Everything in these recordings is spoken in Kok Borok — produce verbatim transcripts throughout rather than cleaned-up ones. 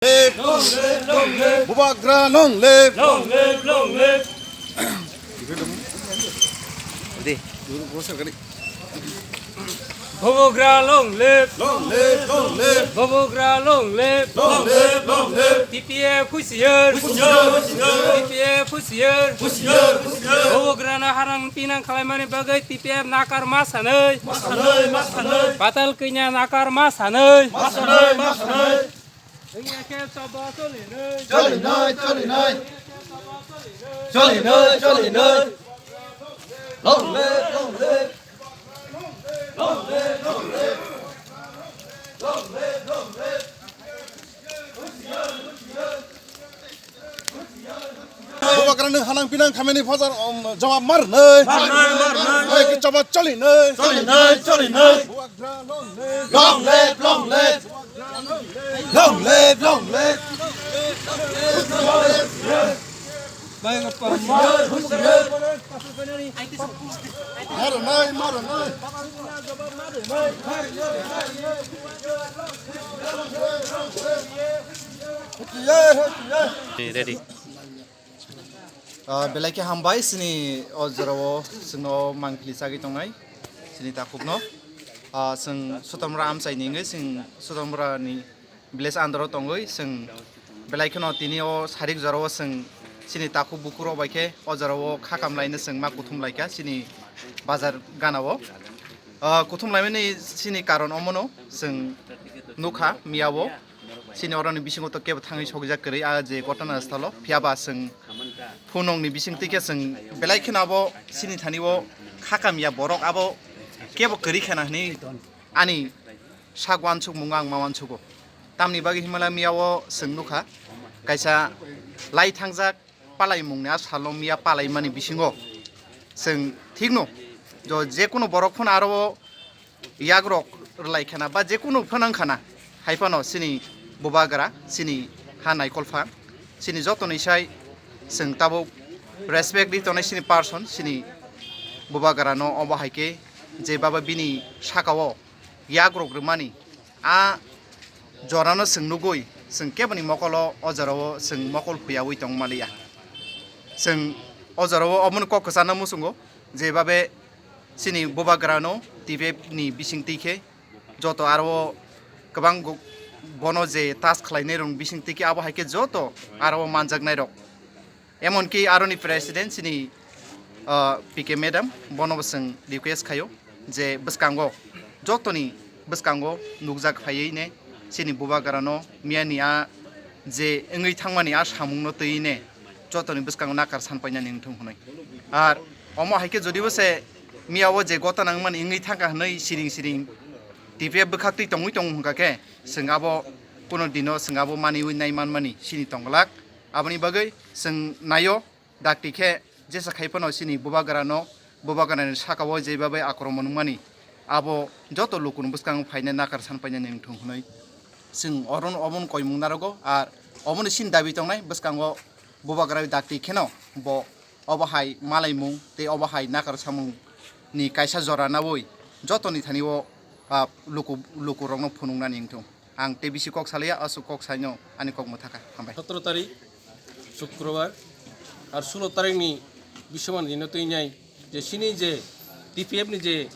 Live! Long live, long live! Bubagra long live! Long live, long live! Di. Bubagra long live! Long live, long live! Bubagra long live! Long live, long live! T P F husiar! Husiar, husiar! T P F husiar! Husiar, husiar! Bubagrano harang pinang khlaimani bagwi T P F nakar ma sanwi. Ma sanwi, ma sanwi! Patal kanya nakar ma sanwi. Ma sanwi, ma sanwi! Wngya khe choba cholinai. Cholinai, cholinai. Cholinai, cholinai. Long live, long live. Long live, long live. Long live, long live. Bubagrano hanang pinang khamani phajar, um, jawab marnai. Marnai, marnai. Hai ki choba cholinai. Cholinai, cholinai. Bubagra long live. Long live, long live. Long live, long live. Maro nai, maro nai. Ready. Ah, belai khe hambai chini o jorao chwngno mangpili chagwi tongnai chini takhukno. Ah, chwng Sutamra amchaini wngwi chwng Sutamrani village under o tongwi chwng belai kheno tini o sarik jorao chwng chini takhuk bukurok bai khe o jorao kha kamlaino chwng ma kuthum laikha chini bazar ganao. Ah, kuthum laimani chini karon omono chwng nukha miyao. Chini oroni bisingo to kebo thangwi sokjak kwrwi, ah, je gotona stalo. Phiya ba chwng phunukni bisingtwi khe chwng belai kheno abo chini thani o kha kamya borok abo kebo kwrwi khena hwnwi ani sak uansukmung ang ma uansugo. Tamni bagwi himla miyao chwng nukha kaisa lai thangjak palaimungni a salo miya palaimani bisingo chwng thikno jo jekunu borok phano aro yagrok rwlai khana ba jekunu phano wng khana, hai phano chini bubagra, chini ha naikolpha, chini jotoni sai chwng tabuk respect ri tongnai chini person, chini bubagrano. Obo hai khe je baba bini sakao yagrok rwmani a jorano chwng nugui chwng keboni mokolo o jorao chwng mokol huyaui tong maliya. Chwng o jorao omono kok kwchana muchungo je babe chini bubagrano T P F ni bisingtwi khe joto aro kwbang gu-, bono je tas khlainai rok bisingtwi khe abo hai khe joto aro manjaknai rok. Emonki aroni president chini, ah, P K madam, bono bo chwng request khaio je bwskango, jotoni bwskango nukjak phaiwi ne chini bubagrano miyani a je wngwi thangmani a samungno twiwi ne jotoni bwskango nakar san painani wngthung hwnwi. Ar omo hai khe jodi bo se miyao je gotona wngmani wngwi thangkha hwnwi siring siring T P F bwkhaktwi tongwi tongo hwnkha khe, chwng abo kuno dino chwng abo maniwi nai manmani sini tongglak. Aboni bagwi chwng naio, dakti khe jesa khai phano chini bubagrano, bubagrani sakao je babai akromon wngmani, abo joto lukuni bwskango phainai nakar san painani wngthung hwnwi chwng oro, obono koimung narogo. Ar obono chini dabi tongnai bwskango bubagra dakti kheno bo obo hai malaimung tei obo hai nakar samung ni kaisa jora naui jotoni thani o, ah, luku, lukurokno phunuknani wngthung. Ang tei bisi kok salaiya, aswk kok saino ani kok mwthakha. Hambai. Sotoro tarik, Sukrobar, ar sulo tarikni Biswamani dino twi nai je chini je T P F ni je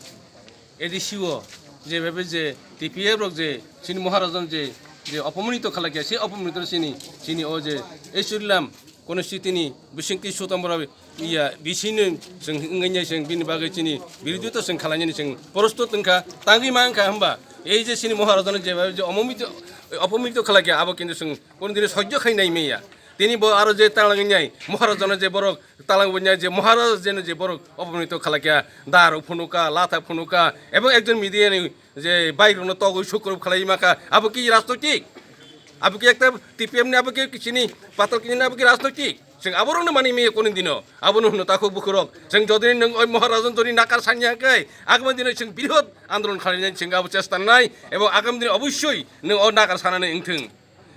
A D C o je bebe je T P F rok je chini Maharajan je, je opomanito khalakya, se opomanito chini, chini o je Esurlam constituency ni bisingtwi Sutamra iya bisini chwng wngya chwng bini bagwi chini birodito chwng khlainani chwng prosto tongkha, tangwi mankha hwnba ei je chini Maharajano je, je omomito, opomanito khalakya abo kintu chwng kono dini sojjo khai nai manya. Tini bo aro je talang nai Maharajano je borok talang bo nai je Maharaj jeno je borok opomanito khalakya, dar phunuka, latha phunuka, ebong ekjon media ni je bike rokno togwi sukrub khlai maka, abo ki rajnoitik? Abo ki ekta T P F ni abo ki chini patal kini abo ki rajnoitik? Chwng aborokno mani maya koni dino, abono hwno takhuk bukhurok. Chwng jodini nwng oi Maharajan jodi nakar sanya khe, agama dino chwng birhot andolon khlainai chwng abo chesta nai, ebong agam dino obossoi nwng o nakar sanani wngthwng.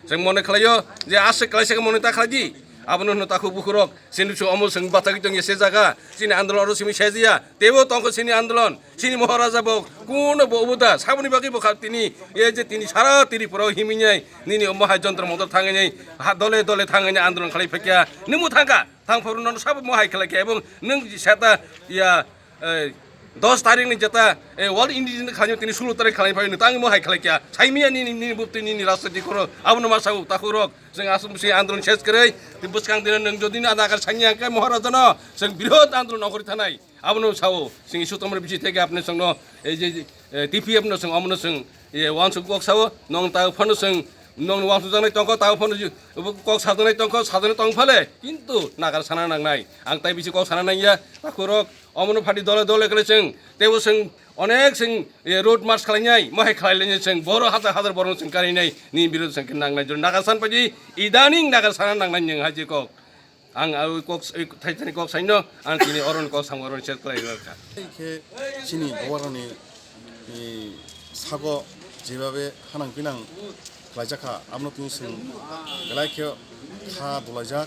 Chwng mone khlaio je aswk klaisa khe mone ta khlai di. Abono hwno takhuk bukhurok, chini bwswk omo chwng bachagwi tongya se jaga, chini andolon oro simi sejiya, teibo tongkho chini andolon, chini Maharaja bo, kuno bo obo da, saboni bagwi bo kha tini, e je tini sara Tripura o himwi nai, nini omo hai jontro montor thangwi nai, ha dole dole thangwi nai andolon khlai phakya, nwngbo thangkha, thang phuru nono sabo mo hai khlai kha, ebong nwng seta ya, eh, dos tarikh ni jeta, eh, World Indigenous khlainai tini sulo tarikh khlai phai nwng tangwi mo hai khlai kha, saimiya nini, nini buptwi nini rajniti khoro, abono ma sao takhurok, Chwng aswk bwswi andolon ses kwrwi, tei bwskang dino nwng jodi no adakar sanya hwnkhe Maharajano chwng birod andolon ongkhorwi thanai. Abono sao, chwng Iswar Tomar bisi theke apni chwngno, ei je, eh, T P F no chwng omono chwng, eh, uansuk kok sao, nong ta phano chwng, nong uansuk jaknai tongkho, ta phano ji-, kok sajaknai tongkho, sajaknai tong phale, kintu nagar sana nangnai. Ang tai bisi kok sana nangya, takhurok, omono pharti dole dole kwrwi chwng, teibo chwng, Onek chwng, eh, road march khlainai, mohai khlailainai chwng, boro hajar hajar borok chwng karinai, ni birodo chwng khe nangnai jora. Nagar san paidi, idaning nagar sana nangnai nwng hai je kok. Ang a kok, thai thani kok saino, ang tini oron kok sang oron share khlai rwkha. Khe chini bobarani, eh, sago jebabe hanang pinang khlaijakha, abono tini chwng belai khe kha dolaijak,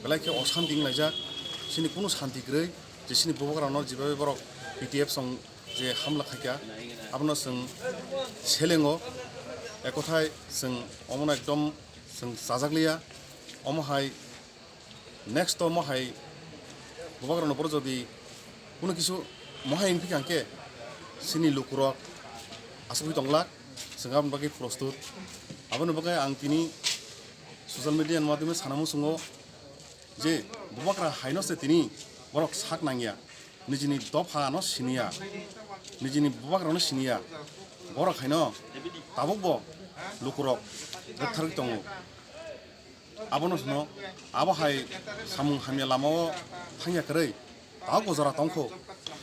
belai khe osanti wnglaijak, chini kunu santi kwrwi, je chini bobagrano jebabe borok P T F song je hamla khaikha, abono chwng selengo, ekothai chwng omono ekdom chwng chajakliya, omo hai next to omo hai bobagrano boro jodi kunu kisu mohai wngphi kha hwnkhe chini lukurok asugwi tonglak, chwng aboni bagwi prostut. Aboni bagwi ang tini social media ni madhyome sana muchungo, je bubagra haino se tini borok sak nangya, nijini dopha no siniya, nijini bubagra no siniya, borok haino tabuk bo lukurok gwtharwi tongo. Abono hwno abo hai samung hamya lama o thangya kwrwi, tabuk bo jora tongkho,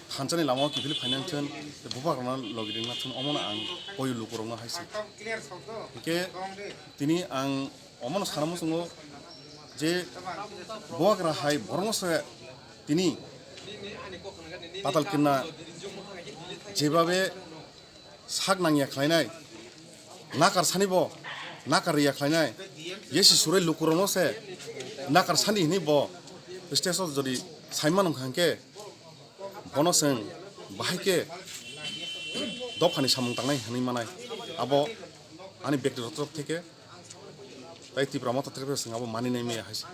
thansa ni lama o kiphilwi phaina wngthun, bubagra no logi ringna thun, omono ang koyu lukurok no hai se. Hwnkhe tini ang omono sana muchungo je bubagra hai borokno se tini patal kinna jebabe sak nangya khlainai, nakar sani bo nakar riya khlainai, yesi surai lukurokno se nakar sani hwnwi bo stage o jodi saimano hwnkha hwnkhe bono chwng bahai khe dophani samung tangnai hwnwi manai, abo ani bektigoto theke. Tai Tipra Motha Tripura Sangha bo mani nai maya hai se.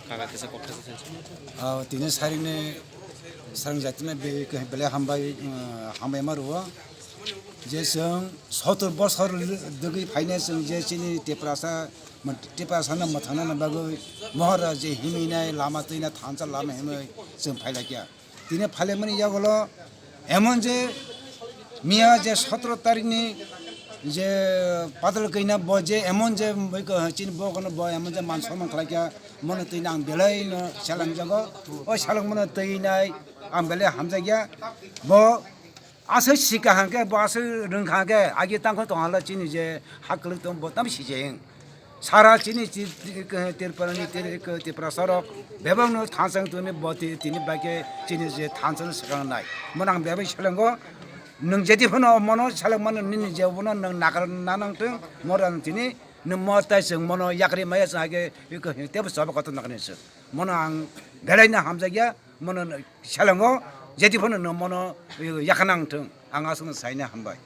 Kaga kisa kok kisa se. Ah, tini saringni sarang jatina be-, belai hambai, ah, hambai ma rwo. Je chwng sotor bosor dwgwi phaina chwng je chini Tiprasa, Tiprasano mwthangna bagwi Maharaj je himwi nai lama twina thansa lama himwi chwng phailaikha. Tini phailaimani yagulo emon je miya je sotoro tarikni je padal kaina bo je emon je chini bogono bo emon je man soman khlaikha, mono twi ang belai no selengjago. O selengmano twi nai ang belai hamjakya. Bo aswk sika hwnkhe, bo aswk rwngkha hwnkhe, agi tangkho tonghala chini je ha kwlwk tong bo tam sijayung. Sara chini chi-, chi-, Tripura ni Tri-, Tiprasa rok bebak no thansa wng tongni bo ti-, tini bai khe chini je thansa no swkang nai. Mono ang bebak selengo, nwng jeti phano mono seleng mano nini je bono nwng nakar na nang thung, mora tini nwng mo tai chwng mono yakri maya chwng hai khe tebo choba kotor nakar ni chwng. Mono ang belai no hamjakya, mono selengo jeti phano nwng mono yakha nang thung, ang aswk no saina hambai.